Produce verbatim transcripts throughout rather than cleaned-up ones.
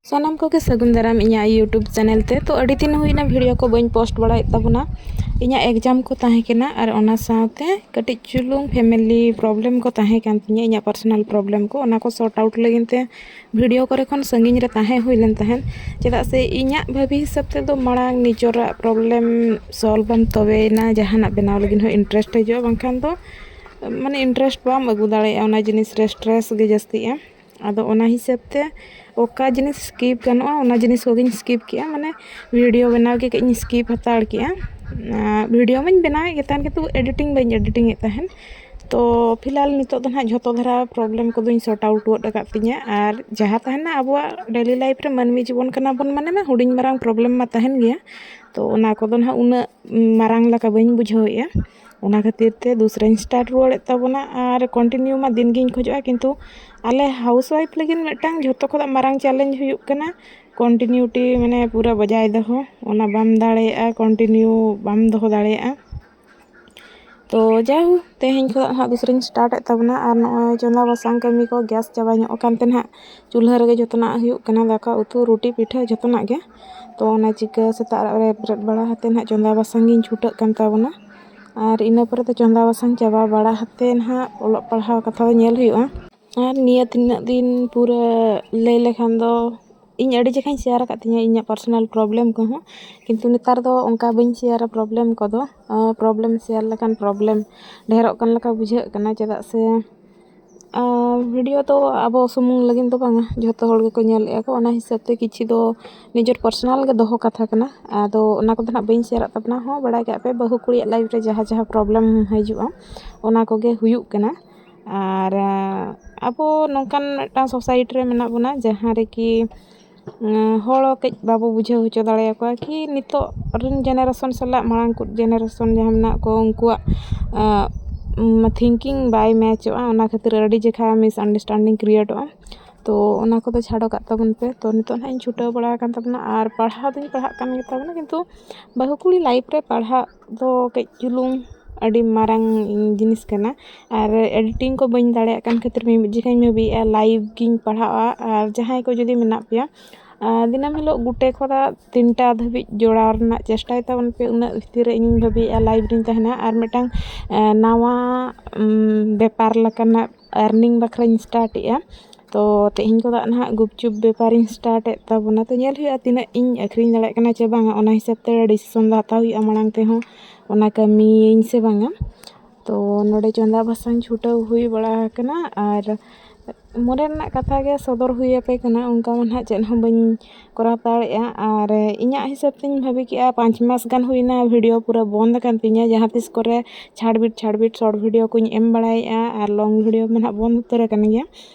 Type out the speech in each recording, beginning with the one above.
ᱥᱟᱱᱟᱢ ᱠᱚᱜᱮ ᱥᱟᱹᱜᱩᱱ ᱫᱟᱨᱟᱢ ᱤᱧᱟᱹᱜ YouTube ᱪᱮᱱᱮᱞ ᱛᱮ᱾ ᱛᱚ, ᱟᱹᱰᱤ ᱫᱤᱱ ᱦᱩᱭᱱᱟ ᱵᱷᱤᱰᱤᱭᱳ ᱠᱚ ᱵᱟᱹᱧ ᱯᱳᱥᱴ ᱵᱟᱲᱟᱭᱮᱫ ᱛᱟᱵᱚᱱᱟ᱾ ᱤᱧᱟᱹᱜ ᱮᱠᱡᱟᱢ ᱠᱚ ᱛᱟᱦᱮᱸ ᱠᱟᱱᱟ ᱟᱨ ᱚᱱᱟ ᱥᱟᱶᱛᱮ ᱠᱟᱹᱴᱤᱡ ᱪᱩᱞᱩᱝ ᱯᱷᱮᱢᱮᱞᱤ ᱯᱨᱚᱵᱞᱮᱢ ᱠᱚ ᱛᱟᱦᱮᱸ ᱠᱟᱱ ᱛᱤᱧᱟᱹ, ᱤᱧᱟᱹᱜ ᱯᱟᱨᱥᱚᱱᱟᱞ ᱯᱨᱚᱵᱞᱮᱢ ᱠᱚ, ᱚᱱᱟ ᱠᱚ ᱥᱚᱨᱴ ᱟᱣᱩᱴ ᱞᱟᱹᱜᱤᱫ ᱛᱮ ᱵᱷᱤᱰᱤᱭᱳ ᱠᱚᱨᱮ ᱠᱷᱚᱱ ᱥᱟᱺᱜᱤᱧ ᱨᱮ ᱛᱟᱦᱮᱸ ᱦᱩᱭ ᱞᱮᱱ ᱛᱟᱦᱮᱸᱫ᱾ ᱪᱮᱫᱟᱜ ᱥᱮ ᱤᱧᱟᱹᱜ ᱵᱷᱟᱹᱵᱤ ᱦᱤᱥᱟᱹᱵ ᱛᱮᱫᱚ ᱢᱟᱲᱟᱝ ᱱᱤᱡᱮᱨᱟᱜ ᱯᱨᱚᱵᱞᱮᱢ ᱥᱚᱞᱵᱷ ᱟᱢ, ᱛᱚᱵᱮᱭᱮᱱᱟ ᱡᱟᱦᱟᱱᱟᱜ ᱵᱮᱱᱟᱣ ᱞᱟᱹᱜᱤᱫ ᱦᱚᱸ ᱤᱱᱴᱟᱨᱮᱥᱴ ᱦᱤᱡᱩᱜᱼᱟ, ᱵᱟᱝᱠᱷᱟᱱ ᱫᱚ ᱢᱟᱱᱮ ᱤᱱᱴᱟᱨᱮᱥᱴ ᱵᱟᱢ ᱟᱹᱜᱩ ᱫᱟᱲᱮᱭᱟᱜᱼᱟ, ᱚᱱᱟ ᱡᱤᱱᱤᱥ ᱨᱮ ᱥᱴᱨᱮᱥ ᱜᱮ ᱡᱟᱹᱥᱛᱤᱜᱼᱟ᱾ ᱟᱫᱚ ᱚᱱᱟ ᱦᱤᱥᱟᱹᱵ ᱛᱮ ᱚᱠᱟ ᱡᱤᱱᱤᱥ ᱥᱠᱤᱯ ᱜᱟᱱᱚᱜᱼᱟ, ᱚᱱᱟ ᱡᱤᱱᱤᱥ ᱠᱚᱜᱮᱧ ᱥᱠᱤᱯ ᱠᱮᱜᱼᱟ᱾ ᱢᱟᱱᱮ ᱵᱷᱤᱰᱤᱭᱳ ᱵᱮᱱᱟᱣ ᱜᱮ ᱠᱟᱹᱡ ᱤᱧ ᱥᱠᱤᱯ ᱦᱟᱛᱟᱲ ᱠᱮᱜᱼᱟ᱾ ᱟᱨ ᱵᱷᱤᱰᱤᱭᱳ ᱢᱟᱧ ᱵᱮᱱᱟᱣᱮᱫ ᱜᱮ ᱛᱟᱦᱮᱱ, ᱠᱤᱱᱛᱩ ᱮᱰᱤᱴᱤᱝ ᱵᱟᱹᱧ ᱮᱰᱤᱴᱤᱝ ᱮᱫ ᱛᱟᱦᱮᱱ᱾ ᱛᱚ ᱯᱷᱤᱞᱦᱟᱞ ᱱᱤᱛᱚᱜ ᱫᱚ ᱱᱟᱦᱟᱜ ᱡᱷᱚᱛᱚ ᱫᱷᱟᱨᱟ ᱯᱨᱚᱵᱞᱮᱢ ᱠᱚᱫᱚᱧ ᱥᱚᱨᱴ ᱟᱣᱩᱴ ᱜᱚᱫ ᱟᱠᱟᱫ ᱛᱤᱧᱟᱹ᱾ ᱟᱨ ᱡᱟᱦᱟᱸ ᱛᱟᱦᱮᱱᱟ ᱟᱵᱚᱣᱟᱜ ᱰᱮᱞᱤ ᱞᱟᱭᱤᱯᱷ ᱨᱮ, ᱢᱟᱹᱱᱢᱤ ᱡᱤᱵᱚᱱ ᱠᱟᱱᱟ ᱵᱚᱱ ᱢᱟᱱᱮ ᱢᱟ ᱦᱩᱰᱤᱧ ᱢᱟᱨᱟᱝ ᱯᱨᱚᱵᱞᱮᱢ ᱢᱟ ᱛᱟᱦᱮᱱ ᱜᱮᱭᱟ᱾ ᱛᱚ ᱚᱱᱟ ᱠᱚᱫᱚ ᱱᱟᱦᱟᱜ ᱩᱱᱟᱹᱜ ᱢᱟᱨᱟᱝ ᱞᱮᱠᱟ ᱵᱟᱹᱧ ᱵᱩᱡᱷᱟᱹᱣᱮᱫᱼᱟ᱾ ᱚᱱᱟ ᱠᱷᱟᱹᱛᱤᱨ ᱛᱮ ᱫᱩᱥᱨᱟᱧ ᱥᱴᱟᱨᱴ ᱨᱩᱣᱟᱹᱲᱮᱫ ᱛᱟᱵᱚᱱᱟ᱾ ᱟᱨ ᱠᱚᱱᱴᱤᱱᱤᱭᱩ ᱢᱟ ᱫᱤᱱ ᱜᱤᱧ ᱠᱷᱚᱡᱚᱜᱼᱟ, ᱠᱤᱱᱛᱩ ᱟᱞᱮ ᱦᱟᱣᱩᱥ ᱣᱟᱭᱤᱯ ᱞᱟᱹᱜᱤᱫ ᱢᱤᱫᱴᱟᱝ ᱡᱷᱚᱛᱚ ᱠᱷᱚᱱᱟᱜ ᱢᱟᱨᱟᱝ ᱪᱮᱞᱮᱧᱡᱽ ᱦᱩᱭᱩᱜ ᱠᱟᱱᱟ ᱠᱚᱱᱴᱤᱱᱤᱭᱩᱴᱤ, ᱢᱟᱱᱮ ᱯᱩᱨᱟᱹ ᱵᱚᱡᱟᱭ ᱫᱚᱦᱚ᱾ ᱚᱱᱟ ᱵᱟᱢ ᱫᱟᱲᱮᱭᱟᱜᱼᱟ, ᱠᱚᱱᱴᱤᱱᱤᱭᱩ ᱵᱟᱢ ᱫᱚᱦᱚ ᱫᱟᱲᱮᱭᱟᱜᱼᱟ᱾ ᱛᱚ ᱡᱟᱭᱦᱳᱠ, ᱛᱮᱦᱮᱧ ᱠᱷᱚᱱᱟᱜ ᱦᱟᱸᱜ ᱫᱩᱥᱨᱟᱧ ᱥᱴᱟᱨᱴᱮᱫ ᱛᱟᱵᱚᱱᱟ᱾ ᱟᱨ ᱱᱚᱜᱼᱚᱭ ᱪᱚᱸᱫᱟ ᱵᱟᱥᱟᱝ ᱠᱟᱹᱢᱤ ᱠᱚ, ᱜᱮᱥ ᱪᱟᱵᱟ ᱧᱚᱜ ᱟᱠᱟᱱ ᱛᱮ ᱱᱟᱦᱟᱜ ᱪᱩᱞᱦᱟᱹ ᱨᱮᱜᱮ ᱡᱚᱛᱚᱱᱟᱜ ᱦᱩᱭᱩᱜ ᱠᱟᱱᱟ, ᱫᱟᱠᱟ ᱩᱛᱩ ᱨᱩᱴᱤ ᱯᱤᱴᱷᱟᱹ ᱡᱚᱛᱚᱱᱟᱜ ᱜᱮ᱾ ᱛᱚ ᱚᱱᱟ ᱪᱤᱠᱟᱹ ᱥᱮᱛᱟᱜ ᱨᱮ ᱵᱮᱨᱮᱫ ᱵᱟᱲᱟ ᱠᱟᱛᱮ ᱱᱟᱦᱟᱜ ᱪᱚᱸᱫᱟ ᱵᱟᱥᱟᱝ ᱜᱤᱧ ᱪᱷᱩᱴᱟᱹᱜ ᱠᱟᱱ ᱛᱟᱵᱚᱱᱟ᱾ ᱟᱨ ᱤᱱᱟᱹ ᱯᱚᱨᱮ ᱫᱚ ᱪᱚᱸᱫᱟ ᱵᱟᱥᱟᱝ ᱪᱟᱵᱟ ᱵᱟᱲᱟ ᱠᱟᱛᱮ ᱱᱟᱦᱟᱜ ᱚᱞᱚᱜ ᱯᱟᱲᱦᱟᱣ ᱠᱟᱛᱷᱟ ᱫᱚ ᱧᱮᱞ ᱦᱩᱭᱩᱜᱼᱟ᱾ ᱟᱨ ᱱᱤᱭᱟᱹ ᱛᱤᱱᱟᱹᱜ ᱫᱤᱱ ᱯᱩᱨᱟᱹ ᱞᱟᱹᱭ ᱞᱮᱠᱷᱟᱱ ᱫᱚ ᱤᱧ ᱟᱹᱰᱤ ᱡᱟᱭᱜᱟᱧ ᱥᱮᱭᱟᱨ ᱟᱠᱟᱫ ᱛᱤᱧᱟᱹ ᱤᱧᱟᱹᱜ ᱯᱟᱨᱥᱚᱱᱟᱞ ᱯᱨᱚᱵᱞᱮᱢ ᱠᱚᱦᱚᱸ, ᱠᱤᱱᱛᱩ ᱱᱮᱛᱟᱨ ᱫᱚ ᱚᱱᱠᱟ ᱵᱟᱹᱧ ᱥᱮᱭᱟᱨᱟ ᱯᱨᱚᱵᱞᱮᱢ ᱠᱚᱫᱚ᱾ ᱯᱨᱚᱵᱞᱮᱢ ᱥᱮᱭᱟᱨ ᱞᱮᱠᱷᱟᱱ ᱯᱨᱚᱵᱞᱮᱢ ᱰᱷᱮᱨᱚᱜ ᱠᱟᱱ ᱞᱮᱠᱟ ᱵᱩᱡᱷᱟᱹᱜ ᱠᱟᱱᱟ, ᱪᱮᱫᱟᱜ ᱥᱮ ᱵᱷᱤᱰᱤᱭᱳ ᱫᱚ ᱟᱵᱚ ᱥᱩᱢᱩᱝ ᱞᱟᱹᱜᱤᱫ ᱫᱚ ᱵᱟᱝᱟ, ᱡᱷᱚᱛᱚ ᱦᱚᱲ ᱜᱮᱠᱚ ᱧᱮᱞᱮᱫᱼᱟ ᱠᱚ᱾ ᱚᱱᱟ ᱦᱤᱥᱟᱹᱵ ᱛᱮ ᱠᱤᱪᱷᱩ ᱫᱚ ᱱᱤᱡᱮᱨ ᱯᱟᱨᱥᱚᱱᱟᱞ ᱜᱮ ᱫᱚᱦᱚ ᱠᱟᱛᱷᱟ ᱠᱟᱱᱟ᱾ ᱟᱫᱚ ᱚᱱᱟ ᱠᱚᱫᱚ ᱱᱟᱦᱟᱜ ᱵᱟᱹᱧ ᱥᱮᱭᱟᱨᱟᱜ ᱛᱟᱵᱚᱱᱟ᱾ ᱦᱚᱸ, ᱵᱟᱲᱟᱭ ᱠᱟᱜ ᱯᱮ, ᱵᱟᱹᱦᱩ ᱠᱩᱲᱤᱭᱟᱜ ᱞᱟᱭᱤᱯᱷ ᱨᱮ ᱡᱟᱦᱟᱸ ᱡᱟᱦᱟᱸ ᱯᱨᱚᱵᱞᱮᱢ ᱦᱤᱡᱩᱜᱼᱟ, ᱚᱱᱟ ᱠᱚᱜᱮ ᱦᱩᱭᱩᱜ ᱠᱟᱱᱟ᱾ ᱟᱨ ᱟᱵᱚ ᱱᱚᱝᱠᱟᱱ ᱢᱤᱫᱴᱟᱝ ᱥᱳᱥᱟᱭᱴᱤ ᱨᱮ ᱢᱮᱱᱟᱜ ᱵᱚᱱᱟ, ᱡᱟᱦᱟᱸ ᱨᱮᱠᱤ ᱦᱚᱲ ᱠᱟᱹᱡ ᱵᱟᱵᱚ ᱵᱩᱡᱷᱟᱹᱣ ᱦᱚᱪᱚ ᱫᱟᱲᱮᱭᱟᱠᱚᱣᱟ ᱠᱤ ᱱᱤᱛᱚᱜ ᱨᱮᱱ ᱡᱮᱱᱟᱨᱮᱥᱚᱱ ᱥᱟᱞᱟᱜ ᱢᱟᱲᱟᱝ ᱠᱚ ᱡᱮᱱᱟᱨᱮᱥᱚᱱ ᱡᱟᱦᱟᱸ ᱢᱮᱱᱟᱜ ᱠᱚ, ᱩᱱᱠᱩᱣᱟᱜ ᱛᱷᱤᱝᱠᱤᱝ ᱵᱟᱭ ᱢᱮᱪᱚᱜᱼᱟ᱾ ᱚᱱᱟ ᱠᱷᱟᱹᱛᱤᱨ ᱟᱹᱰᱤ ᱡᱮᱠᱷᱟ ᱢᱤᱥᱟᱱᱰᱟᱨᱥᱴᱮᱱᱰᱤᱝ ᱠᱨᱤᱭᱮᱴᱚᱜᱼᱟ᱾ ᱛᱚ ᱚᱱᱟ ᱠᱚᱫᱚ ᱪᱷᱟᱰᱚ ᱠᱟᱜ ᱛᱟᱵᱚᱱ ᱯᱮ᱾ ᱛᱚ ᱱᱤᱛᱚᱜ ᱱᱟᱦᱟᱜ ᱤᱧ ᱪᱷᱩᱴᱟᱹᱣ ᱵᱟᱲᱟ ᱟᱠᱟᱱ ᱛᱟᱵᱚᱱᱟ ᱟᱨ ᱯᱟᱲᱦᱟᱣ ᱫᱚᱧ ᱯᱟᱲᱦᱟᱜ ᱠᱟᱱ ᱜᱮᱛᱟᱵᱚᱱᱟ, ᱠᱤᱱᱛᱩ ᱵᱟᱹᱦᱩ ᱠᱩᱲᱤ ᱞᱟᱭᱤᱯᱷ ᱨᱮ ᱯᱟᱲᱦᱟᱜ ᱫᱚ ᱠᱟᱹᱡ ᱪᱩᱞᱩᱝ ᱟᱹᱰᱤ ᱢᱟᱨᱟᱝ ᱡᱤᱱᱤᱥ ᱠᱟᱱᱟ᱾ ᱟᱨ editing ᱠᱚ ᱵᱟᱹᱧ ᱫᱟᱲᱮᱭᱟᱜ ᱠᱟᱱ ᱠᱷᱟᱹᱛᱤᱨ ᱢᱤᱢᱤᱫ ᱡᱚᱠᱷᱟᱧ ᱵᱷᱟᱹᱵᱤᱭᱮᱫᱼᱟ live ᱜᱤᱧ ᱯᱟᱲᱦᱟᱜᱼᱟ᱾ ᱟᱨ ᱡᱟᱦᱟᱸᱭ ᱠᱚ ᱡᱩᱫᱤ ᱢᱮᱱᱟᱜ ᱯᱮᱭᱟ, ᱟᱨ ᱫᱤᱱᱟᱹᱢ ᱦᱤᱞᱳᱜ ᱜᱩᱴᱮ ᱠᱷᱚᱱᱟᱜ ᱛᱤᱱᱴᱟ ᱫᱷᱟᱹᱵᱤᱡ ᱡᱚᱲᱟᱣ ᱨᱮᱱᱟᱜ ᱪᱮᱥᱴᱟᱭ ᱛᱟᱵᱚᱱ ᱯᱮ᱾ ᱩᱱᱟᱹᱜ ᱵᱷᱤᱛᱤᱨ ᱨᱮ ᱤᱧᱤᱧ ᱵᱷᱟᱹᱵᱤᱭᱮᱫᱼᱟ live ᱨᱤᱧ ᱛᱟᱦᱮᱱᱟ᱾ ᱟᱨ ᱢᱤᱫᱴᱟᱝ, ᱮ, ᱱᱟᱣᱟ, ᱩᱢ, ᱵᱮᱯᱟᱨ ᱞᱮᱠᱟᱱᱟᱜ earning ᱵᱟᱠᱷᱨᱟᱧ start ᱮᱫᱼᱟ᱾ ᱛᱚ ᱛᱮᱦᱮᱧ ᱠᱷᱚᱱᱟᱜ ᱱᱟᱦᱟᱜ ᱜᱩᱯᱪᱩᱯ ᱵᱮᱯᱟᱨᱤᱧ start ᱮᱫ ᱛᱟᱵᱚᱱᱟ᱾ ᱛᱚ ᱧᱮᱞ ᱦᱩᱭᱩᱜᱼᱟ ᱛᱤᱱᱟᱹᱜ ᱤᱧ ᱟᱹᱠᱷᱨᱤᱧ ᱫᱟᱲᱮᱭᱟᱜ ᱠᱟᱱᱟ ᱪᱮ ᱵᱟᱝᱟ, ᱚᱱᱟ ᱦᱤᱥᱟᱹᱵ ᱛᱮ decision ᱫᱚ ᱦᱟᱛᱟᱣ ᱦᱩᱭᱩᱜᱼᱟ ᱢᱟᱲᱟᱝ ᱛᱮᱦᱚᱸ, ᱚᱱᱟ ᱠᱟᱹᱢᱤᱭᱟᱹᱧ ᱥᱮ ᱵᱟᱝᱟ᱾ ᱛᱚ ᱱᱚᱰᱮ ᱪᱚᱸᱫᱟ ᱵᱟᱥᱟᱝ ᱪᱷᱩᱴᱟᱹᱣ ᱦᱩᱭ ᱵᱟᱲᱟ ᱟᱠᱟᱱᱟ᱾ ᱟᱨ ᱢᱚᱱᱮ ᱨᱮᱱᱟᱜ ᱠᱟᱛᱷᱟ ᱜᱮ ᱥᱚᱫᱚᱨ ᱦᱩᱭ ᱟᱯᱮ ᱠᱟᱱᱟ, ᱚᱱᱠᱟ ᱢᱟ ᱱᱟᱦᱟᱜ ᱪᱮᱫ ᱦᱚᱸ ᱵᱟᱹᱧ ᱠᱚᱨᱟᱣ ᱫᱟᱲᱮᱭᱟᱜᱼᱟ᱾ ᱟᱨ ᱤᱧᱟᱹᱜ ᱦᱤᱥᱟᱹᱵ ᱛᱤᱧ ᱵᱷᱟᱹᱵᱤ ᱠᱮᱜᱼᱟ, ᱯᱟᱸᱪ ᱢᱟᱥ ᱜᱟᱱ ᱦᱩᱭᱱᱟ video ᱯᱩᱨᱟᱹ ᱵᱚᱱᱫ ᱟᱠᱟᱱ ᱛᱤᱧᱟᱹ᱾ ᱡᱟᱦᱟᱸ ᱛᱤᱥ ᱠᱚᱨᱮ ᱪᱷᱟᱲᱵᱤᱴ ᱪᱷᱟᱲᱵᱤᱴ short video ᱠᱚᱧ ᱮᱢ ᱵᱟᱲᱟᱭᱮᱫᱼᱟ, ᱟᱨ long video ᱢᱟ ᱱᱟᱦᱟᱜ ᱵᱚᱱᱫ ᱩᱛᱟᱹᱨ ᱟᱠᱟᱱ ᱜᱮᱭᱟ᱾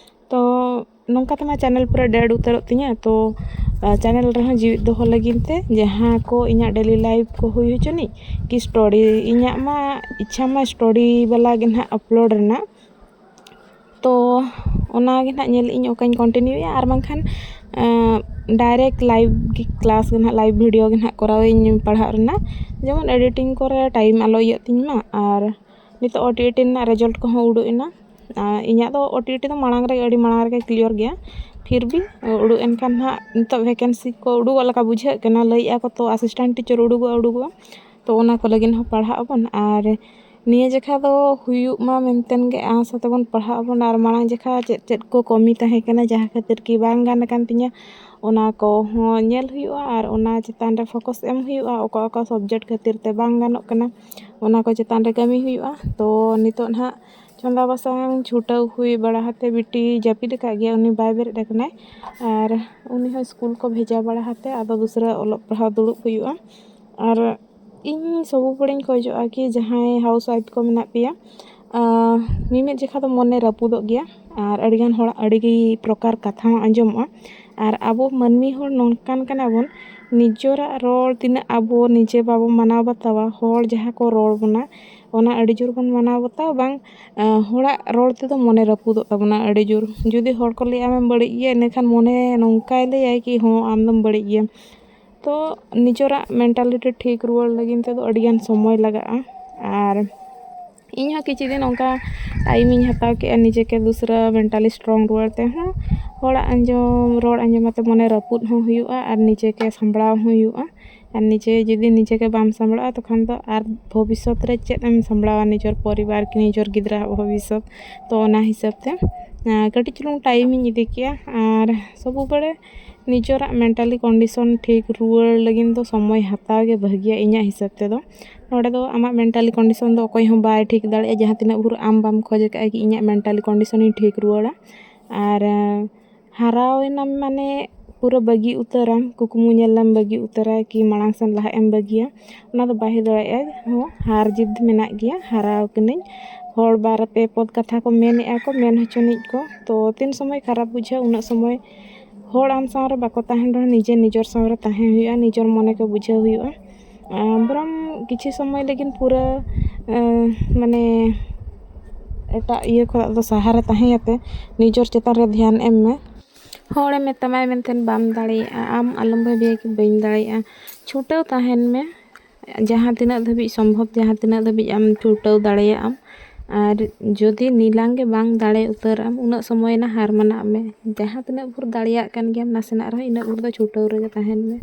ᱛᱚ ᱱᱚᱝᱠᱟ ᱛᱮᱢᱟ channel ᱯᱩᱨᱟᱹ dead ᱩᱛᱟᱹᱨᱚᱜ ᱛᱤᱧᱟᱹ᱾ ᱛᱚ, ᱟ, channel ᱨᱮᱦᱚᱸ ᱡᱤᱣᱮᱫ ᱫᱚᱦᱚ ᱞᱟᱹᱜᱤᱫ ᱛᱮ ᱡᱟᱦᱟᱸ ᱠᱚ ᱤᱧᱟᱹᱜ daily life ᱠᱚ ᱦᱩᱭ ᱦᱚᱪᱚᱱᱤᱡ ᱠᱤ story, ᱤᱧᱟᱹᱜ ᱢᱟ ᱤᱪᱪᱷᱟ ᱢᱟ story ᱵᱟᱞᱟ ᱜᱮ ᱱᱟᱦᱟᱜ upload ᱨᱮᱱᱟᱜ᱾ ᱛᱚ ᱚᱱᱟ ᱜᱮ ᱱᱟᱦᱟᱜ ᱧᱮᱞ ᱤᱧ ᱚᱠᱟᱧ continueᱭᱟ, ᱟᱨ ᱵᱟᱝᱠᱷᱟᱱ, ᱟ, direct live ᱜᱮ class ᱜᱮ ᱱᱟᱦᱟᱜ, live video ᱜᱮ ᱱᱟᱦᱟᱜ ᱠᱚᱨᱟᱣ ᱤᱧ ᱯᱟᱲᱦᱟᱜ ᱨᱮᱱᱟᱜ, ᱡᱮᱢᱚᱱ editing ᱠᱚᱨᱮ time ᱟᱞᱚ ᱤᱭᱟᱹᱜ ᱛᱤᱧ ᱢᱟ᱾ ᱟᱨ ᱱᱤᱛᱚᱜ OTET ᱨᱮᱱᱟᱜ result ᱠᱚᱦᱚᱸ ᱩᱰᱩᱠ ᱮᱱᱟ᱾ ᱟᱨ ᱤᱧᱟᱹᱜ ᱫᱚ OTET ᱫᱚ ᱢᱟᱲᱟᱝ ᱨᱮ, ᱟᱹᱰᱤ ᱢᱟᱲᱟᱝ ᱨᱮᱜᱮ clear ᱜᱮᱭᱟ᱾ ᱯᱷᱤᱨ ᱵᱷᱤ ᱩᱰᱩᱠ ᱮᱱ ᱠᱷᱟᱱ ᱱᱟᱦᱟᱜ ᱱᱤᱛᱚᱜ vacancy ᱠᱚ ᱩᱰᱩᱠᱚᱜ ᱞᱮᱠᱟ ᱵᱩᱡᱷᱟᱹᱜ ᱠᱟᱱᱟ, ᱞᱟᱹᱭᱮᱫᱼᱟ ᱠᱚ ᱛᱚ assistant teacher ᱩᱰᱩᱠᱚᱜᱼᱟ, ᱩᱰᱩᱠᱚᱜᱼᱟ᱾ ᱛᱚ ᱚᱱᱟ ᱠᱚ ᱞᱟᱹᱜᱤᱫ ᱦᱚᱸ ᱯᱟᱲᱦᱟᱜ ᱟᱵᱚᱱ᱾ ᱟᱨ ᱱᱤᱭᱟᱹ ᱡᱮᱠᱷᱟ ᱫᱚ ᱦᱩᱭᱩᱜ ᱢᱟ ᱢᱮᱱᱛᱮᱱ ᱜᱮ ᱟᱥ ᱟᱛᱮ ᱵᱚᱱ ᱯᱟᱲᱦᱟᱜ ᱟᱵᱚᱱ᱾ ᱟᱨ ᱢᱟᱲᱟᱝ ᱡᱮᱠᱷᱟ ᱪᱮᱫ ᱪᱮᱫ ᱠᱚ ᱠᱚᱢᱤ ᱛᱟᱦᱮᱸ ᱠᱟᱱᱟ, ᱡᱟᱦᱟᱸ ᱠᱷᱟᱹᱛᱤᱨ ᱠᱤ ᱵᱟᱝ ᱜᱟᱱ ᱟᱠᱟᱱ ᱛᱤᱧᱟᱹ, ᱚᱱᱟ ᱠᱚᱦᱚᱸ ᱧᱮᱞ ᱦᱩᱭᱩᱜᱼᱟ᱾ ᱟᱨ ᱚᱱᱟ ᱪᱮᱛᱟᱱ ᱨᱮ focus ᱮᱢ ᱦᱩᱭᱩᱜᱼᱟ, ᱚᱠᱟ ᱚᱠᱟ subject ᱠᱷᱟᱹᱛᱤᱨ ᱛᱮ ᱵᱟᱝ ᱜᱟᱱᱚᱜ ᱠᱟᱱᱟ, ᱚᱱᱟ ᱠᱚ ᱪᱮᱛᱟᱱ ᱨᱮ ᱠᱟᱹᱢᱤ ᱦᱩᱭᱩᱜᱼᱟ᱾ ᱛᱚ ᱱᱤᱛᱚᱜ ᱱᱟᱦᱟᱜ ᱪᱚᱸᱫᱟ ᱵᱟᱥᱟᱝ ᱪᱷᱩᱴᱟᱹᱣ ᱦᱩᱭ ᱵᱟᱲᱟ ᱦᱟᱛᱮ ᱵᱤᱴᱤ ᱡᱟᱹᱯᱤᱫ ᱟᱠᱟᱫ ᱜᱮᱭᱟ, ᱩᱱᱤ ᱵᱟᱭ ᱵᱮᱨᱮᱫ ᱟᱠᱟᱱᱟᱭ᱾ ᱟᱨ ᱩᱱᱤ ᱦᱚᱸ ᱥᱠᱩᱞ ᱠᱚ ᱵᱷᱮᱡᱟ ᱵᱟᱲᱟ ᱦᱟᱛᱮ ᱟᱫᱚ ᱫᱩᱥᱨᱟᱹ ᱚᱞᱚᱜ ᱯᱟᱲᱦᱟᱣ ᱫᱩᱲᱩᱵ ᱦᱩᱭᱩᱜᱼᱟ᱾ ᱟᱨ ᱤᱧ ᱥᱚᱵᱩ ᱦᱚᱲᱤᱧ ᱠᱷᱚᱡᱚᱜᱼᱟ ᱠᱤ ᱡᱟᱦᱟᱸᱭ house wife ᱠᱚ ᱢᱮᱱᱟᱜ ᱯᱮᱭᱟ, ᱟᱨ ᱢᱤᱢᱤᱫ ᱡᱚᱠᱷᱟ ᱫᱚ ᱢᱚᱱᱮ ᱨᱟᱹᱯᱩᱫᱚᱜ ᱜᱮᱭᱟ᱾ ᱟᱨ ᱟᱹᱰᱤᱜᱟᱱ ᱦᱚᱲᱟᱜ ᱟᱹᱰᱤ ᱜᱮ ᱯᱨᱚᱠᱟᱨ ᱠᱟᱛᱷᱟ ᱦᱚᱸ ᱟᱸᱡᱚᱢᱚᱜᱼᱟ᱾ ᱟᱨ ᱟᱵᱚ ᱢᱟᱹᱱᱢᱤ ᱦᱚᱲ ᱱᱚᱝᱠᱟᱱ ᱠᱟᱱᱟ ᱵᱚᱱ, ᱱᱤᱡᱮᱨᱟᱜ ᱨᱚᱲ ᱛᱤᱱᱟᱹᱜ ᱟᱵᱚ ᱱᱤᱡᱮ ᱵᱟᱵᱚ ᱢᱟᱱᱟᱣ ᱵᱟᱛᱟᱣᱟ, ᱦᱚᱲ ᱡᱟᱦᱟᱸ ᱠᱚ ᱨᱚᱲ ᱵᱚᱱᱟ ᱚᱱᱟ ᱟᱹᱰᱤ ᱡᱳᱨ ᱵᱚᱱ ᱢᱟᱱᱟᱣ ᱵᱟᱛᱟᱣᱟ᱾ ᱵᱟᱝ, ᱟᱸ, ᱦᱚᱲᱟᱜ ᱨᱚᱲ ᱛᱮᱫᱚ ᱢᱚᱱᱮ ᱨᱟᱹᱯᱩᱫᱚᱜ ᱛᱟᱵᱚᱱᱟ ᱟᱹᱰᱤ ᱡᱳᱨ᱾ ᱡᱩᱫᱤ ᱦᱚᱲ ᱠᱚ ᱞᱟᱹᱭᱟ ᱟᱢᱮᱢ ᱵᱟᱹᱲᱤᱡ ᱜᱮᱭᱟ, ᱤᱱᱟᱹᱠᱷᱟᱱ ᱢᱚᱱᱮ ᱱᱚᱝᱠᱟᱭ ᱞᱟᱹᱭᱟᱭ ᱠᱤ ᱦᱚᱸ ᱟᱢᱫᱚᱢ ᱵᱟᱹᱲᱤᱡ ᱜᱮᱭᱟ᱾ ᱛᱚ ᱱᱤᱡᱮᱨᱟᱜ mentality ᱴᱷᱤᱠ ᱨᱩᱣᱟᱹᱲ ᱞᱟᱹᱜᱤᱫ ᱛᱮᱫᱚ ᱟᱹᱰᱤᱜᱟᱱ ᱥᱚᱢᱚᱭ ᱞᱟᱜᱟᱜᱼᱟ᱾ ᱟᱨ ᱤᱧ ᱦᱚᱸ ᱠᱤᱪᱷᱩ ᱫᱤᱱ ᱚᱱᱠᱟ time ᱤᱧ ᱦᱟᱛᱟᱣ ᱠᱮᱫᱼᱟ ᱱᱤᱡᱮ ᱠᱮ ᱫᱩᱥᱨᱟ mentally strong ᱨᱩᱣᱟᱹᱲ ᱛᱮ ᱦᱚᱸ᱾ ᱦᱚᱲᱟᱜ ᱟᱸᱡᱚᱢ, ᱨᱚᱲ ᱟᱸᱡᱚᱢ ᱠᱟᱛᱮ ᱢᱚᱱᱮ ᱨᱟᱹᱯᱩᱫ ᱦᱚᱸ ᱦᱩᱭᱩᱜᱼᱟ ᱟᱨ ᱱᱤᱡᱮ ᱠᱮ ᱥᱟᱢᱵᱲᱟᱣ ᱦᱚᱸ ᱦᱩᱭᱩᱜᱼᱟ᱾ ᱟᱨ ᱱᱤᱡᱮ ᱡᱩᱫᱤ ᱱᱤᱡᱮ ᱜᱮ ᱵᱟᱢ ᱥᱟᱢᱵᱲᱟᱜᱼᱟ, ᱛᱚᱠᱷᱟᱱ ᱫᱚ ᱟᱨ ᱵᱷᱚᱵᱤᱥᱥᱚᱛ ᱨᱮ ᱪᱮᱫ ᱮᱢ ᱥᱟᱢᱵᱲᱟᱣᱟ, ᱱᱤᱡᱚᱨ ᱯᱚᱨᱤᱵᱟᱨ ᱠᱤ ᱱᱤᱡᱚᱨ ᱜᱤᱫᱽᱨᱟᱹᱣᱟᱜ ᱵᱷᱚᱵᱤᱥᱥᱚᱛ? ᱛᱚ ᱚᱱᱟ ᱦᱤᱥᱟᱹᱵ ᱛᱮ, ᱟᱸ, ᱠᱟᱹᱴᱤᱡ ᱪᱩᱞᱩᱝ time ᱤᱧ ᱤᱫᱤ ᱠᱮᱭᱟ᱾ ᱟᱨ ᱥᱚᱵᱩ ᱵᱮᱲᱮ ᱱᱤᱡᱚᱨᱟᱜ mentally condition ᱴᱷᱤᱠ ᱨᱩᱣᱟᱹᱲ ᱞᱟᱹᱜᱤᱫ ᱫᱚ ᱥᱚᱢᱚᱭ ᱦᱟᱛᱟᱣ ᱜᱮ ᱵᱷᱟᱹᱜᱤᱭᱟ ᱤᱧᱟᱹᱜ ᱦᱤᱥᱟᱹᱵ ᱛᱮᱫᱚ᱾ ᱱᱚᱰᱮ ᱫᱚ ᱟᱢᱟᱜ mentally condition ᱫᱚ ᱚᱠᱚᱭ ᱦᱚᱸ ᱵᱟᱭ ᱴᱷᱤᱠ ᱫᱟᱲᱮᱭᱟᱜᱼᱟ, ᱡᱟᱦᱟᱸ ᱛᱤᱱᱟᱹᱜ ᱵᱷᱳᱨ ᱟᱢ ᱵᱟᱢ ᱠᱷᱚᱡᱽ ᱟᱠᱟᱫᱼᱟ ᱠᱤ ᱤᱧᱟᱹᱜ mentally condition ᱤᱧ ᱴᱷᱤᱠ ᱨᱩᱣᱟᱹᱲᱟ᱾ ᱟᱨ, ᱟᱸ, ᱦᱟᱨᱟᱣ ᱮᱱᱟᱢ ᱢᱟᱱᱮ ᱯᱩᱨᱟᱹ ᱵᱟᱹᱜᱤ ᱩᱛᱟᱹᱨᱟᱢ, ᱠᱩᱠᱢᱩ ᱧᱮᱞ ᱮᱢ ᱵᱟᱹᱜᱤ ᱩᱛᱟᱹᱨᱟ ᱠᱤ ᱢᱟᱲᱟᱝ ᱥᱮᱱ ᱞᱟᱦᱟᱜ ᱮᱢ ᱵᱟᱹᱜᱤᱭᱟ, ᱚᱱᱟ ᱫᱚ ᱵᱟᱭ ᱦᱩᱭ ᱫᱟᱲᱮᱭᱟᱜᱼᱟ᱾ ᱦᱚᱸ, ᱦᱟᱨ ᱡᱤᱛ ᱢᱮᱱᱟᱜ ᱜᱮᱭᱟ, ᱦᱟᱨᱟᱣ ᱠᱟᱹᱱᱟᱹᱧ᱾ ᱦᱚᱲ ᱵᱟᱨ ᱯᱮ ᱯᱚᱫ ᱠᱟᱛᱷᱟ ᱠᱚ ᱢᱮᱱᱮᱫᱼᱟ ᱠᱚ, ᱢᱮᱱ ᱦᱚᱪᱚᱱᱤᱡ ᱠᱚ, ᱛᱚ ᱛᱤᱱ ᱥᱚᱢᱚᱭ ᱠᱷᱟᱨᱟᱯ ᱵᱩᱡᱷᱟᱹᱜᱼᱟ, ᱩᱱᱟᱹᱜ ᱥᱚᱢᱚᱭ ᱦᱚᱲ ᱟᱢ ᱥᱟᱶ ᱨᱮ ᱵᱟᱠᱚ ᱛᱟᱦᱮᱱ ᱨᱮᱦᱚᱸ ᱱᱤᱡᱮ ᱱᱤᱡᱚᱨ ᱥᱟᱶ ᱨᱮ ᱛᱟᱦᱮᱸ ᱦᱩᱭᱩᱜᱼᱟ, ᱱᱤᱡᱚᱨ ᱢᱚᱱᱮ ᱠᱚ ᱵᱩᱡᱷᱟᱹᱣ ᱦᱩᱭᱩᱜᱼᱟ᱾ ᱟᱸ, ᱵᱚᱨᱚᱝ ᱠᱤᱪᱷᱩ ᱥᱚᱢᱚᱭ ᱞᱟᱹᱜᱤᱫ ᱯᱩᱨᱟᱹ, ᱟᱸ, ᱢᱟᱱᱮ ᱮᱴᱟᱜ ᱤᱭᱟᱹ ᱠᱷᱚᱱᱟᱜ ᱫᱚ ᱥᱟᱦᱟᱨᱮ ᱛᱟᱦᱮᱸ ᱠᱟᱛᱮ ᱱᱤᱡᱚᱨ ᱪᱮᱛᱟᱱ ᱨᱮ ᱫᱷᱮᱭᱟᱱ ᱮᱢ ᱢᱮ᱾ ᱦᱚᱲᱮ ᱢᱮᱛᱟᱢᱟᱭ ᱢᱮᱱᱛᱮ ᱵᱟᱢ ᱫᱟᱲᱮᱭᱟᱜᱼᱟ, ᱟᱢ ᱟᱞᱚᱢ ᱵᱷᱟᱹᱵᱤᱭᱟ ᱠᱤ ᱵᱟᱹᱧ ᱫᱟᱲᱮᱭᱟᱜᱼᱟ᱾ ᱪᱷᱩᱴᱟᱹᱣ ᱛᱟᱦᱮᱱ ᱢᱮ, ᱡᱟᱦᱟᱸ ᱛᱤᱱᱟᱹᱜ ᱫᱷᱟᱹᱵᱤᱡ ᱥᱚᱢᱵᱷᱚᱵ, ᱡᱟᱦᱟᱸ ᱛᱤᱱᱟᱹᱜ ᱫᱷᱟᱹᱵᱤᱡ ᱟᱢ ᱪᱷᱩᱴᱟᱹᱣ ᱫᱟᱲᱮᱭᱟᱜ ᱟᱢ᱾ ᱟᱨ ᱡᱩᱫᱤ ᱱᱤᱞᱟᱝ ᱜᱮ ᱵᱟᱝ ᱫᱟᱲᱮ ᱩᱛᱟᱹᱨ ᱟᱢ, ᱩᱱᱟᱹᱜ ᱥᱚᱢᱚᱭ ᱮᱱᱟ ᱦᱟᱨ ᱢᱟᱱᱟᱜ ᱢᱮ᱾ ᱡᱟᱦᱟᱸ ᱛᱤᱱᱟᱹᱜ ᱵᱷᱳᱨ ᱫᱟᱲᱮᱭᱟᱜ ᱠᱟᱱ ᱜᱮᱭᱟᱢ ᱱᱟᱥᱮᱱᱟᱜ ᱨᱮᱦᱚᱸ, ᱤᱱᱟᱹᱜ ᱵᱷᱳᱨ ᱫᱚ ᱪᱷᱩᱴᱟᱹᱣ ᱨᱮᱜᱮ ᱛᱟᱦᱮᱱ ᱢᱮ᱾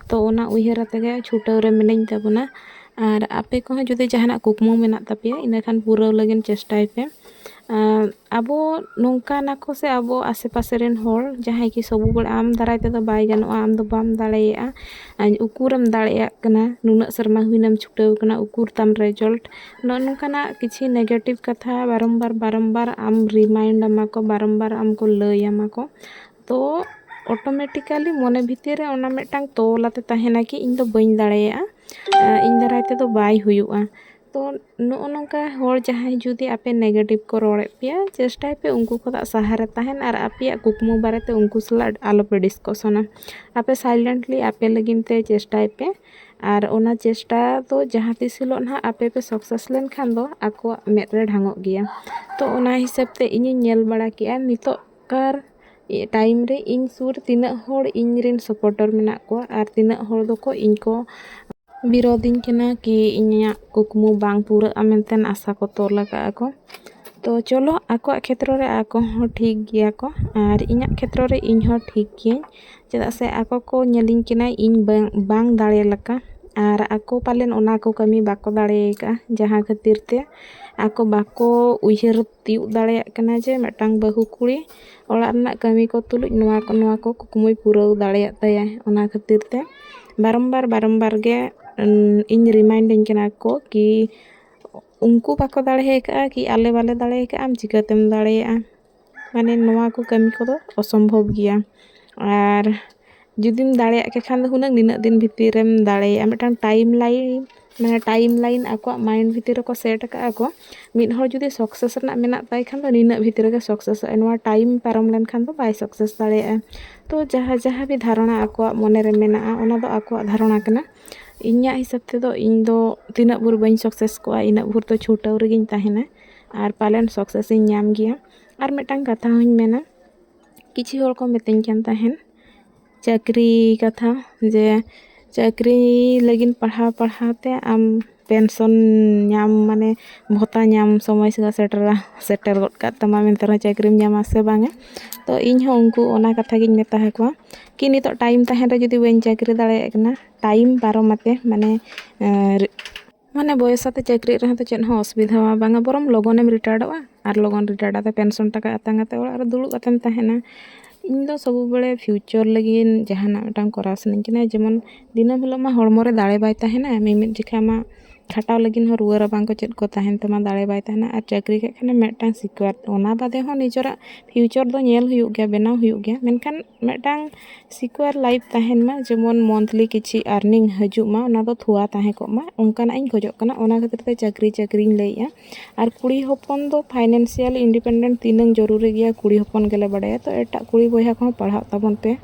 ᱛᱚ ᱚᱱᱟ ᱩᱭᱦᱟᱹᱨ ᱟᱛᱮ ᱜᱮ ᱪᱷᱩᱴᱟᱹᱣ ᱨᱮ ᱢᱤᱱᱟᱹᱧ ᱛᱟᱵᱚᱱᱟ᱾ ᱟᱨ ᱟᱯᱮ ᱠᱚᱦᱚᱸ ᱡᱩᱫᱤ ᱡᱟᱦᱟᱱᱟᱜ ᱠᱩᱠᱢᱩ ᱢᱮᱱᱟᱜ ᱛᱟᱯᱮᱭᱟ, ᱤᱱᱟᱹᱠᱷᱟᱱ ᱯᱩᱨᱟᱹᱣ ᱞᱟᱹᱜᱤᱫ ᱪᱮᱥᱴᱟᱭ ᱯᱮ᱾ ᱟᱨ ᱟᱵᱚ ᱱᱚᱝᱠᱟᱱ ᱟᱠᱚ ᱥᱮ ᱟᱵᱚ ᱟᱥᱮ ᱯᱟᱥᱮ ᱨᱮᱱ ᱦᱚᱲ ᱡᱟᱦᱟᱸᱭ ᱠᱤ ᱥᱚᱵᱩ ᱵᱮᱲᱟ ᱟᱢ ᱫᱟᱨᱟᱭ ᱛᱮᱫᱚ ᱵᱟᱭ ᱜᱟᱱᱚᱜᱼᱟ, ᱟᱢ ᱫᱚ ᱵᱟᱢ ᱫᱟᱲᱮᱭᱟᱜᱼᱟ, ᱟᱨ ᱩᱠᱩᱨᱮᱢ ᱫᱟᱲᱮᱭᱟᱜ ᱠᱟᱱᱟ, ᱱᱩᱱᱟᱹᱜ ᱥᱮᱨᱢᱟ ᱦᱩᱭᱱᱟᱢ ᱪᱷᱩᱴᱟᱹᱣ ᱠᱟᱱᱟ, ᱩᱠᱩᱨ ᱛᱟᱢ result? ᱱᱚᱜᱼᱚ ᱱᱚᱝᱠᱟᱱᱟᱜ ᱠᱤᱪᱷᱤ negative ᱠᱟᱛᱷᱟ ᱵᱟᱨᱚᱢᱵᱟᱨ ᱵᱟᱨᱚᱢᱵᱟᱨ ᱟᱢ remind ᱟᱢᱟ ᱠᱚ, ᱵᱟᱨᱚᱢᱵᱟᱨ ᱟᱢ ᱠᱚ ᱞᱟᱹᱭ ᱟᱢᱟ ᱠᱚ᱾ ᱛᱚ automatically ᱢᱚᱱᱮ ᱵᱷᱤᱛᱤᱨ ᱨᱮ ᱚᱱᱟ ᱢᱤᱫᱴᱟᱝ ᱛᱚᱞ ᱟᱛᱮ ᱛᱟᱦᱮᱱᱟ ᱠᱤ ᱤᱧ ᱫᱚ ᱵᱟᱹᱧ ᱫᱟᱲᱮᱭᱟᱜᱼᱟ, ᱤᱧ ᱫᱟᱨᱟᱭ ᱛᱮᱫᱚ ᱵᱟᱭ ᱦᱩᱭᱩᱜᱼᱟ᱾ ᱛᱚ ᱱᱚᱜᱼᱚ ᱱᱚᱝᱠᱟ ᱦᱚᱲ ᱡᱟᱦᱟᱸᱭ ᱡᱩᱫᱤ ᱟᱯᱮ negative ᱠᱚ ᱨᱚᱲᱮᱫ ᱯᱮᱭᱟ, ᱪᱮᱥᱴᱟᱭ ᱯᱮ ᱩᱱᱠᱩ ᱠᱷᱚᱱᱟᱜ ᱥᱟᱦᱟᱨᱮ ᱛᱟᱦᱮᱱ ᱟᱨ ᱟᱯᱮᱭᱟᱜ ᱠᱩᱠᱢᱩ ᱵᱟᱨᱮᱛᱮ ᱩᱱᱠᱩ ᱥᱟᱞᱟᱜ ᱟᱞᱚᱯᱮ discussionᱟ᱾ ᱟᱯᱮ silently ᱟᱯᱮ ᱞᱟᱹᱜᱤᱫ ᱛᱮ ᱪᱮᱥᱴᱟᱭ ᱯᱮ᱾ ᱟᱨ ᱚᱱᱟ ᱪᱮᱥᱴᱟ ᱫᱚ ᱡᱟᱦᱟᱸ ᱛᱤᱥ ᱦᱤᱞᱳᱜ ᱱᱟᱦᱟᱜ ᱟᱯᱮ ᱯᱮ success ᱞᱮᱱᱠᱷᱟᱱ ᱫᱚ ᱟᱠᱚᱣᱟᱜ ᱢᱮᱫ ᱨᱮ ᱰᱷᱟᱝᱚᱜ ᱜᱮᱭᱟ᱾ ᱛᱚ ᱚᱱᱟ ᱦᱤᱥᱟᱹᱵ ᱛᱮ ᱤᱧᱤᱧ ᱧᱮᱞ ᱵᱟᱲᱟ ᱠᱮᱜᱼᱟ, ᱱᱤᱛᱚᱜ ᱠᱟᱨ time ᱨᱮ ᱤᱧ ᱥᱩᱨ ᱛᱤᱱᱟᱹᱜ ᱦᱚᱲ ᱤᱧ ᱨᱮᱱ supporter ᱢᱮᱱᱟᱜ ᱠᱚᱣᱟ ᱟᱨ ᱛᱤᱱᱟᱹᱜ ᱦᱚᱲ ᱫᱚᱠᱚ ᱤᱧ ᱠᱚ ᱵᱤᱨᱳᱫᱤᱧ ᱠᱟᱱᱟ ᱠᱤ ᱤᱧᱟᱹᱜ ᱠᱩᱠᱢᱩ ᱵᱟᱝ ᱯᱩᱨᱟᱹᱜᱼᱟ ᱢᱮᱱᱛᱮ ᱟᱥᱟ ᱠᱚ ᱛᱚᱞ ᱟᱠᱟᱫᱼᱟ ᱠᱚ᱾ ᱛᱚ ᱪᱚᱞᱚ, ᱟᱠᱚᱣᱟᱜ ᱠᱷᱮᱛᱨᱚ ᱨᱮ ᱟᱠᱚ ᱦᱚᱸ ᱴᱷᱤᱠ ᱜᱮᱭᱟ ᱠᱚ ᱟᱨ ᱤᱧᱟᱹᱜ ᱠᱷᱮᱛᱨᱚ ᱨᱮ ᱤᱧ ᱦᱚᱸ ᱴᱷᱤᱠ ᱜᱤᱭᱟᱹᱧ᱾ ᱪᱮᱫᱟᱜ ᱥᱮ ᱟᱠᱚ ᱠᱚ ᱧᱮᱞᱤᱧ ᱠᱟᱱᱟ ᱤᱧ ᱵᱟᱝ, ᱵᱟᱝ ᱫᱟᱲᱮ ᱞᱮᱠᱟ, ᱟᱨ ᱟᱠᱚ ᱯᱟᱞᱮᱱ ᱚᱱᱟ ᱠᱚ ᱠᱟᱹᱢᱤ ᱵᱟᱠᱚ ᱫᱟᱲᱮ ᱟᱠᱟᱫᱼᱟ, ᱡᱟᱦᱟᱸ ᱠᱷᱟᱹᱛᱤᱨ ᱛᱮ ᱟᱠᱚ ᱵᱟᱠᱚ ᱩᱭᱦᱟᱹᱨ ᱛᱤᱭᱳᱜ ᱫᱟᱲᱮᱭᱟᱜ ᱠᱟᱱᱟ ᱡᱮ ᱢᱤᱫᱴᱟᱝ ᱵᱟᱹᱦᱩ ᱠᱩᱲᱤ ᱚᱲᱟᱜ ᱨᱮᱱᱟᱜ ᱠᱟᱹᱢᱤ ᱠᱚ ᱛᱩᱞᱩᱡ ᱱᱚᱣᱟ ᱠᱚ, ᱱᱚᱣᱟ ᱠᱚ ᱠᱩᱠᱢᱩᱭ ᱯᱩᱨᱟᱹᱣ ᱫᱟᱲᱮᱭᱟᱜ ᱛᱟᱭᱟ᱾ ᱚᱱᱟ ᱠᱷᱟᱹᱛᱤᱨ ᱛᱮ ᱵᱟᱨᱚᱢᱵᱟᱨ, ᱵᱟᱨᱚᱢᱵᱟᱨ ᱜᱮ, ᱩᱸ, ᱤᱧ remind ᱤᱧ ᱠᱟᱱᱟ ᱠᱚ ᱠᱤ ᱩᱱᱠᱩ ᱵᱟᱠᱚ ᱫᱟᱲᱮ ᱟᱠᱟᱫᱼᱟ ᱠᱤ ᱟᱞᱮ ᱵᱟᱞᱮ ᱫᱟᱲᱮ ᱟᱠᱟᱫᱼᱟ, ᱟᱢ ᱪᱤᱠᱟᱹᱛᱮᱢ ᱫᱟᱲᱮᱭᱟᱜᱼᱟ? ᱢᱟᱱᱮ ᱱᱚᱣᱟ ᱠᱚ ᱠᱟᱹᱢᱤ ᱠᱚᱫᱚ ᱚᱥᱚᱢᱵᱷᱚᱵ ᱜᱮᱭᱟ᱾ ᱟᱨ ᱡᱩᱫᱤᱢ ᱫᱟᱲᱮᱭᱟᱜ ᱠᱮ ᱠᱷᱟᱱ ᱫᱚ ᱦᱩᱱᱟᱹᱝ ᱱᱤᱱᱟᱹᱜ ᱫᱤᱱ ᱵᱷᱤᱛᱤᱨ ᱨᱮᱢ ᱫᱟᱲᱮᱭᱟᱜᱼᱟ, ᱢᱤᱫᱴᱟᱝ time line, ᱢᱟᱱᱮ time line ᱟᱠᱚᱣᱟᱜ mind ᱵᱷᱤᱛᱤᱨ ᱨᱮᱠᱚ set ᱟᱠᱟᱫᱼᱟ ᱠᱚ᱾ ᱢᱤᱫ ᱦᱚᱲ ᱡᱩᱫᱤ success ᱨᱮᱱᱟᱜ ᱢᱮᱱᱟᱜ ᱛᱟᱭ ᱠᱷᱟᱱ ᱫᱚ ᱱᱤᱱᱟᱹᱜ ᱵᱷᱤᱛᱤᱨ ᱨᱮᱜᱮ successᱚᱜᱼᱟᱭ, ᱱᱚᱣᱟ time ᱯᱟᱨᱚᱢ ᱞᱮᱱᱠᱷᱟᱱ ᱫᱚ ᱵᱟᱭ success ᱫᱟᱲᱮᱭᱟᱜᱼᱟ᱾ ᱛᱚ ᱡᱟᱦᱟᱸ, ᱡᱟᱦᱟᱸ ᱜᱮ ᱫᱷᱟᱨᱚᱱᱟ ᱟᱠᱚᱣᱟᱜ ᱢᱚᱱᱮ ᱨᱮ ᱢᱮᱱᱟᱜᱼᱟ, ᱚᱱᱟ ᱫᱚ ᱟᱠᱚᱣᱟᱜ ᱫᱷᱟᱨᱚᱱᱟ ᱠᱟᱱᱟ᱾ ᱤᱧᱟᱹᱜ ᱦᱤᱥᱟᱹᱵ ᱛᱮᱫᱚ ᱤᱧ ᱫᱚ ᱛᱤᱱᱟᱹᱜ ᱵᱷᱳᱨ ᱵᱟᱹᱧ success ᱠᱚᱜᱼᱟ, ᱤᱱᱟᱹᱜ ᱵᱷᱳᱨ ᱫᱚ ᱪᱷᱩᱴᱟᱹᱣ ᱨᱮᱜᱮᱧ ᱛᱟᱦᱮᱱᱟ ᱟᱨ ᱯᱟᱞᱮᱱ success ᱤᱧ ᱧᱟᱢ ᱜᱮᱭᱟ᱾ ᱟᱨ ᱢᱤᱫᱴᱟᱝ ᱠᱟᱛᱷᱟ ᱦᱚᱸᱧ ᱢᱮᱱᱟ, ᱠᱤᱪᱷᱩ ᱦᱚᱲ ᱠᱚ ᱢᱤᱛᱟᱹᱧ ᱠᱟᱱ ᱛᱟᱦᱮᱱ ᱪᱟᱹᱠᱨᱤ ᱠᱟᱛᱷᱟ, ᱡᱮ ᱪᱟᱹᱠᱨᱤ ᱞᱟᱹᱜᱤᱫ ᱯᱟᱲᱦᱟᱣ ᱯᱟᱲᱦᱟᱣ ᱛᱮ ᱟᱢ pension ᱧᱟᱢ, ᱢᱟᱱᱮ ᱵᱷᱚᱛᱟ ᱧᱟᱢ ᱥᱚᱢᱚᱭ ᱥᱮᱫ ᱥᱮᱴᱮᱨᱟ, ᱥᱮᱴᱮᱨ ᱜᱚᱫ ᱠᱟᱜ ᱛᱟᱢᱟ, ᱢᱮᱱᱛᱮ ᱨᱮᱦᱚᱸ ᱪᱟᱹᱠᱨᱤᱢ ᱧᱟᱢᱟ ᱥᱮ ᱵᱟᱝᱟ? ᱛᱚ ᱤᱧ ᱦᱚᱸ ᱩᱱᱠᱩ ᱚᱱᱟ ᱠᱟᱛᱷᱟ ᱜᱤᱧ ᱢᱮᱛᱟ ᱟᱠᱚᱣᱟ ᱠᱤ ᱱᱤᱛᱚᱜ time ᱛᱟᱦᱮᱱ ᱨᱮ ᱡᱩᱫᱤ ᱵᱟᱹᱧ ᱪᱟᱹᱠᱨᱤ ᱫᱟᱲᱮᱭᱟᱜ ᱠᱟᱱᱟ, time ᱯᱟᱨᱚᱢ ᱟᱛᱮ, ᱢᱟᱱᱮ, ᱮᱸ, ᱢᱟᱱᱮ ᱵᱚᱭᱚᱥ ᱟᱛᱮ ᱪᱟᱹᱠᱨᱤ ᱨᱮᱦᱚᱸ ᱛᱚ ᱪᱮᱫ ᱦᱚᱸ ᱚᱥᱩᱵᱤᱫᱷᱟ ᱢᱟ ᱵᱟᱝᱟ, ᱵᱚᱨᱚᱝ ᱞᱚᱜᱚᱱᱮᱢ retireᱚᱜᱼᱟ ᱟᱨ ᱞᱚᱜᱚᱱ retireᱚᱜ ᱛᱮ pension ᱴᱟᱠᱟ ᱟᱛᱟᱝ ᱟᱛᱮ ᱚᱲᱟᱜ ᱨᱮ ᱫᱩᱲᱩᱵ ᱠᱟᱛᱮᱢ ᱛᱟᱦᱮᱱᱟ᱾ ᱤᱧ ᱫᱚ ᱥᱚᱵᱩ ᱵᱮᱲᱮ future ᱞᱟᱹᱜᱤᱫ ᱡᱟᱦᱟᱱᱟᱜ ᱢᱤᱫᱴᱟᱝ ᱠᱚᱨᱟᱣ ᱥᱟᱱᱟᱧ ᱠᱟᱱᱟ, ᱡᱮᱢᱚᱱ ᱫᱤᱱᱟᱹᱢ ᱦᱤᱞᱳᱜ ᱢᱟ ᱦᱚᱲᱢᱚ ᱨᱮ ᱫᱟᱲᱮ ᱵᱟᱭ ᱛᱟᱦᱮᱱᱟ, ᱢᱤᱢᱤᱫ ᱡᱚᱠᱷᱟ ᱢᱟ ᱠᱷᱟᱴᱟᱣ ᱞᱟᱹᱜᱤᱫ ᱦᱚᱸ ᱨᱩᱣᱟᱹ ᱨᱟᱵᱟᱝ ᱠᱚ ᱪᱮᱫ ᱠᱚ ᱛᱟᱦᱮᱱ ᱛᱟᱢᱟ, ᱫᱟᱲᱮ ᱵᱟᱭ ᱛᱟᱦᱮᱱᱟ᱾ ᱟᱨ ᱪᱟᱹᱠᱨᱤ ᱠᱟᱜ ᱠᱷᱟᱱᱮᱢ ᱢᱤᱫᱴᱟᱝ secure, ᱚᱱᱟ ᱵᱟᱫᱮ ᱦᱚᱸ ᱱᱤᱡᱮᱨᱟᱜ future ᱫᱚ ᱧᱮᱞ ᱦᱩᱭᱩᱜ ᱜᱮᱭᱟ, ᱵᱮᱱᱟᱣ ᱦᱩᱭᱩᱜ ᱜᱮᱭᱟ, ᱢᱮᱱᱠᱷᱟᱱ ᱢᱤᱫᱴᱟᱝ secure life ᱛᱟᱦᱮᱱ ᱢᱟ, ᱡᱮᱢᱚᱱ monthly ᱠᱤᱪᱷᱤ earning ᱦᱤᱡᱩᱜ ᱢᱟ, ᱚᱱᱟ ᱫᱚ ᱛᱷᱩᱣᱟ ᱛᱟᱦᱮᱸ ᱠᱚᱜ ᱢᱟ, ᱚᱱᱠᱟᱱᱟᱜ ᱤᱧ ᱠᱷᱚᱡᱚᱜ ᱠᱟᱱᱟ᱾ ᱚᱱᱟ ᱠᱷᱟᱹᱛᱤᱨ ᱛᱮ ᱪᱟᱹᱠᱨᱤ, ᱪᱟᱹᱠᱨᱤᱧ ᱞᱟᱹᱭᱮᱜᱼᱟ᱾ ᱟᱨ ᱠᱩᱲᱤ ᱦᱚᱯᱚᱱ ᱫᱚ financial independent ᱛᱤᱱᱟᱹᱝ ᱡᱚᱨᱩᱨᱤ ᱜᱮᱭᱟ, ᱠᱩᱲᱤ ᱦᱚᱯᱚᱱ ᱜᱮᱞᱮ ᱵᱟᱰᱟᱭᱟ᱾ ᱛᱚ ᱮᱴᱟᱜ ᱠᱩᱲᱤ ᱵᱚᱭᱦᱟ ᱠᱚᱦᱚᱸ ᱯᱟᱲᱦᱟᱜ ᱛᱟᱵᱚᱱ ᱯᱮ᱾